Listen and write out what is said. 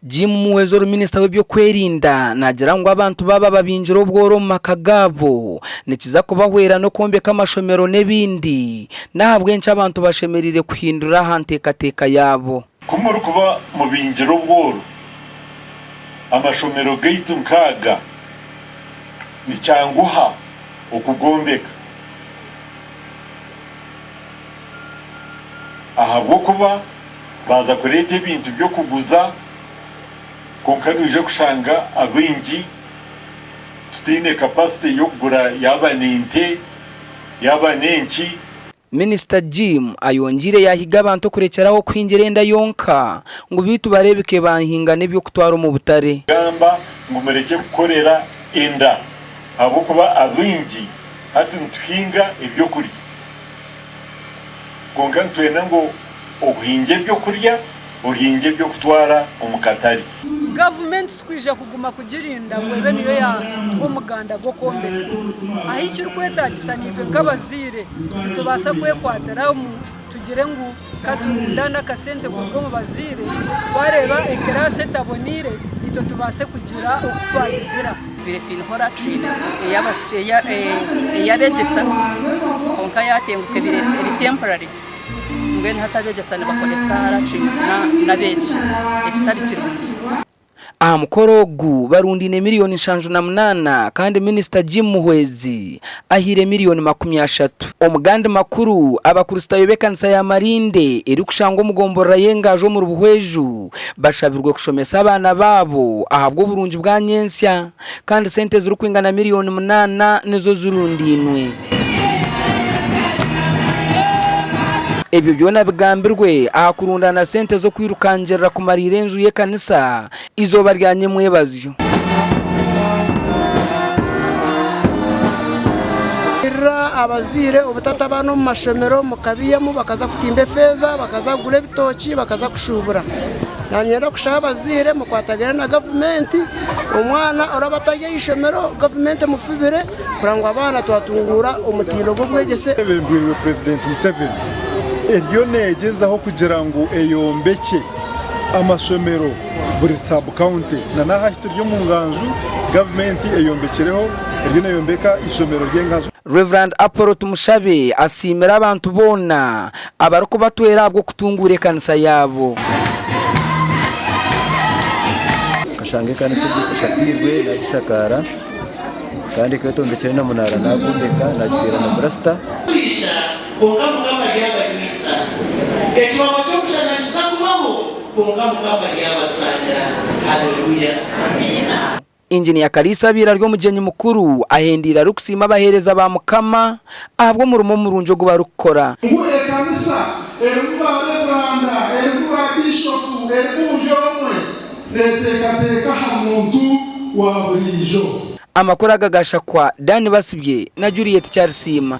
Jim Muhwezi ori minisita w'eby'okwerinda naagira ngu abantu baaba babingire obworo omu maka gaabo nikiza kubahwera n'okwombeka amashomero n'ebindi n'ahabw'enki abantu bashemereire kuhindura aha nteekateeka yaabo. Ku murikuba mubingire obworo, amashomero gaitu nk'aga nikyanguha okugombeka ahabw'okuba baaza kureeta ebintu by'okuguza kwonka noija kushanga abaingi tutaine capacity y'okugura yaaba n'ente yaaba n'enki. Minisita Jim ayongyeire yaahiga abantu okurekyeraho okuhingira enda yonka ngu beitu bareebeke baahinga n'eby'okutwara omu butare. Gamba ngu murekye kukorera enda ahabw'okuba abaingi hati nituhinga eby'okurya kwonka nitwenda ngu ohingye eby'okurya ohingye eby'okutwara omu katare. Gavumenti tikwija kuguma kugirinda ngu ebe niyo yaatuha omuganda gw'okwombeka. Ahu kirikwetaagisa naitwe nk'abazaire nitubaasa kwekwatira omu tugire ngu ka turundaane akasente kuruga omu bazaire, twareeba ekiraasi etaboneire itwe tubaase kugira oku twagigira. Tubaire twineho latrine ey'abeegyesa kwonka yaatenguka ebaire eri temporary. Mbwenu hati abeegyesa nibakoresa latrines n'abeegi ekitari kirungi. Aha mukoro ogu barundiine miriyoni 78 kandi Minisita Jim Muhwezi ahaire miriyoni 30. Omu gandi makuru, Abakristaayo b'ekanisa ya Marinde erikushangwa omu gomborora y'Engaaju omuri Buhweju bashabirwe kushomesa abaana baabo ahabw'oburungi bwa nyentsya kandi sente ezirikwingana miriyoni munaana nizo zirundiinwe. Ebyo byona bigambirwe aha kurundaana sente z'okwirukangirira kumariira enju y'ekanisa eizooba rya nyemwebazyo. Irira abazaire obutata abaana omu mashomero mukabiihamu bakaza kutimba efeeza, bakaza kugura ebitookye, bakaza kushuubura. Nanyenda kushaba abazaire mukwatagane na gavumenti, omwana oraba atari aha ishomero gavumenti emufubire kureba ngu abaana twatunguura omutindo gw'obwegyese. Eyebembirwe Purezidenti Museveni eriyo neegyezaho kugira ngu eyombekye amashomero buri sub county na n'aha ahu turi omu Nganju gavumenti eyombekireho eriyo neeyombeka eishomero ry'Enganju. Rev. Apollo Tumushabe asiimire abantu boona abarikubatwera ahabw'okutunguura ekanisa yaabo. Nkashanga ekanisa egi eshakairwe nagishakaara kandi ekaba etombekire na munaara nagwombeka nagiteera na purasita. Kurisha, kwonka Mukama aryabanywisa. Ekibaho ky'omushana nikiza kubaho, kwonka Mukama aryabasaanira. Haleluya! Amiina. Inginiya Kaliisa abaire ari omugyenyi mukuru ahendeire arikusiima abaheereza ba Mukama ahabw'omurimo murungi ogu barikukora. Ngu ekanisa erimu ba Reveranda, erimu ba Biishopu, erimu buri omwe, neeteekateeka aha muntu wa buriijo. Amakuru aga gashakwa Dan Basibye na Juliet Kyarisiima.